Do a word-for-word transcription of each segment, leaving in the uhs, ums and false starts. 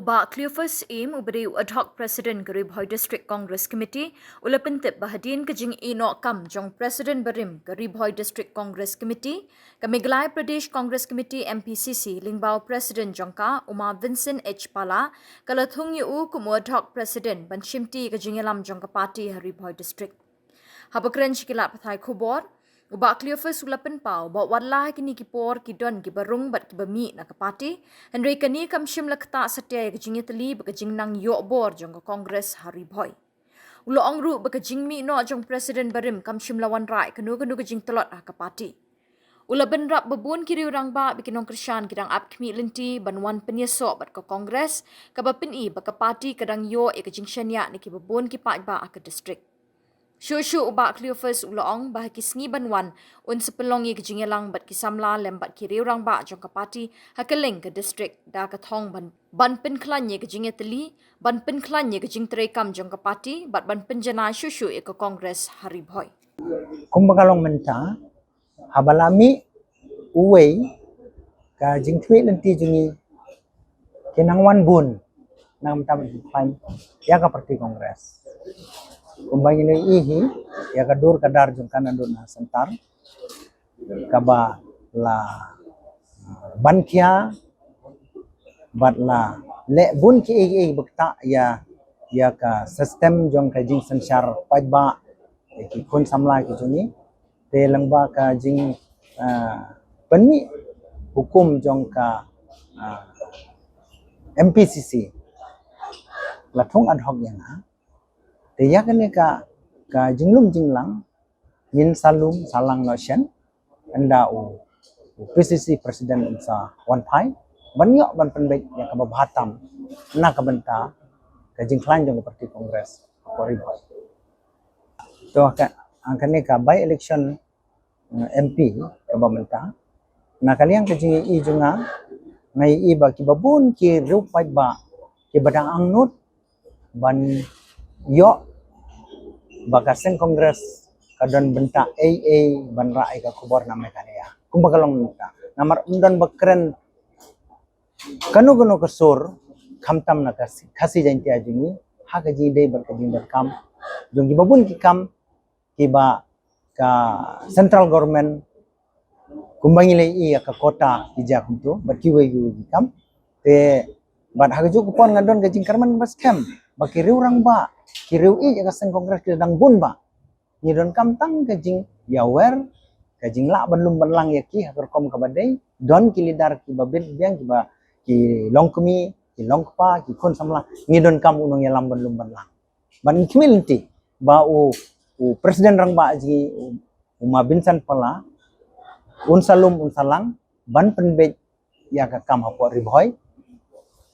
Bah Cleophas Syiem, uba dei u ad hoc President ka Ri Bhoi District Congress Committee, u la pyntip ba hadien ka jingïehnoh kam jong President barim ka Ri Bhoi District Congress Committee, ka Meghalaya Pradesh Congress Committee, M P C C, lyngba u President jong ka, u Ma Vincent H Pala, ka la thung ïa u kum u ad hoc President ban shimti ka jingïalam jong ka party ha Ri Bhoi District. Haba kren sha ki lad pathai khubor, u Bah Cleophas u la pynpaw ba wat la ha kine ki por ki don kiba rung bad kiba mih na ka party, hynrei kane kam shym la ktah satia ïa ka jingïatylli bad ka jingnang ïoh bor jong ka Congress ha Ri Bhoi. U la ong ruh ba ka jingmih noh jong President barim kam shym la wanrah ïa kano kano ka jingtlot ha ka party. U la bynrap ba bun ki riew rangbah bad ki nongkyrshan ki dang ap khmih lynti ban wan pynïasoh bad ka Congress, kaba pyni ba ka party ka dang ïoh ïa ka jingshaniah na kiba bun ki paidbah ha ka district. Shuh shuh u Bah Cleophas u la ong ba ha ki sngi ban wan, un sa pynlong ïa ka jingïalang bad ki samla lem bad ki riew rangbah jong ka party ha kylleng ka district, da ka thong ban, ban pynkhlaiñ ïa ka jingïatylli, ban pynkhlaiñ ïa ka jingtreikam jong ka party bad ban pynjanai shuh shuh ïa ka Congress ha Ri Bhoi. Kumba ka long mynta, haba la mih uwei, ka jingkhmih lynti jong ngi ki nang wan bun na ka bynta ban pynkhlaiñ ïa ka party Congress. Kumba ngi la ïohi ïa ka dur ka dar jong ka naduh na centre, kaba la ban khia bad la leh bun kiei kiei ba ktah ïa, ïa ka system jong ka jingsynshar paidbah, ïa ki khun samla ki jong ngi. Te lyngba ka jing, ah, pynmih hukum jong ka, ah, M P C C, la thung ad hoc ïa nga. Te ïa kane ka, ka jinglum jinglang, ngin sa lum sa lang noh shen, ynda u, u P C C President un sa wan phai ban ïoh ban pynbeit ïa kaba bha tam na ka bynta ka jingkhlaiñ jong ka party Congress ha Ri Bhoi. To ka, ha kane ka by election, eh, M P kaba mynta, na ka liang ka jingïohi jong nga, nga ïohi ba kiba bun ki riew paidbah kiba dang angnud ban ïoh ba ka seng Congress ka don bynta ei ei ban rah ïa ka khubor na Meghalaya. Kumba ka long mynta, namar ym don ba kren kano kano ka sur, khamtam na ka Khasi, Khasi Jaiñtia jong ngi, ha ka jingïadei bad ka jingdonkam jong kiba bun ki kam kiba ka central government, kumba ngi la ïohi ïa ka quota ki jia kumto bad kiwei kiwei ki kam. Te bad ha kajuh ka por nga don ka jingkyrmen ba skhem ba ki riew rangbah, ki riew ïeit ïa ka seng Congress ki la dang bun bha. Ngi donkam tang ka jingïawer, ka jinglah ban lum ban lang ïa ki ha ka rukom kaba dei. Don ki leader kiba bit biang, kiba, ki longkmie, ki longkpa, ki khun samla, ngi donkam u nongïalam ban lum ban lang. Ban khmih lynti ba u, u President rangbah jong ngi, u, u Ma Vincent Pala, un sa lum un sa lang ban pynbeit ïa ka kam hapoh Ri Bhoi.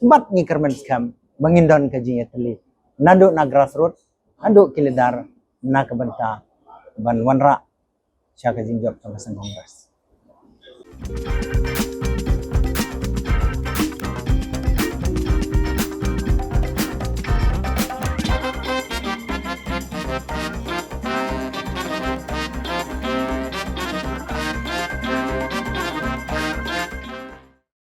Bad ngi kyrmen skhem ba ngin don ka jingïatylli naduh na grassroots haduh ki leader na ka bynta ban wanrah sha ka jingjop jong ka seng Congress.